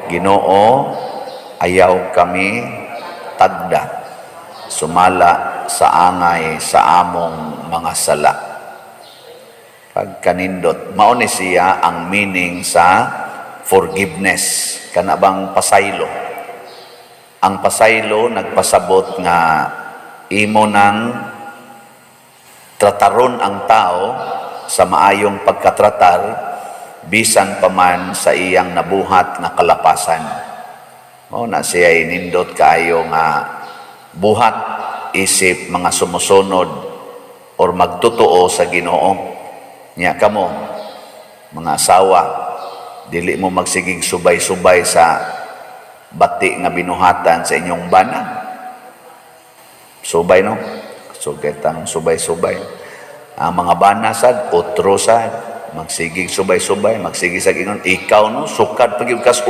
Ginoo, ayaw kami tagda sumala sa angay sa among mga sala. Pagkanindot, mao ni siya ang meaning sa forgiveness. Kana bang pasaylo? Ang pasaylo nagpasabot nga imo nang trataron ang tao sa maayong pagkatratar bisan pa man sa iyang nabuhat nga kalapasan. Mao na siya nindot kaayo nga buhat isip mga sumusunod or magtotoo sa Ginoo. Nya kamo mga asawa, dili mo magsigig subay-subay sa bati nga binuhatan sa inyong bana. Subay, no? Sugay tanong subay-subay. Ang mga bana sad, otro sad, magsigig subay-subay, magsigig sa ingon, ikaw no, sukad pag kas.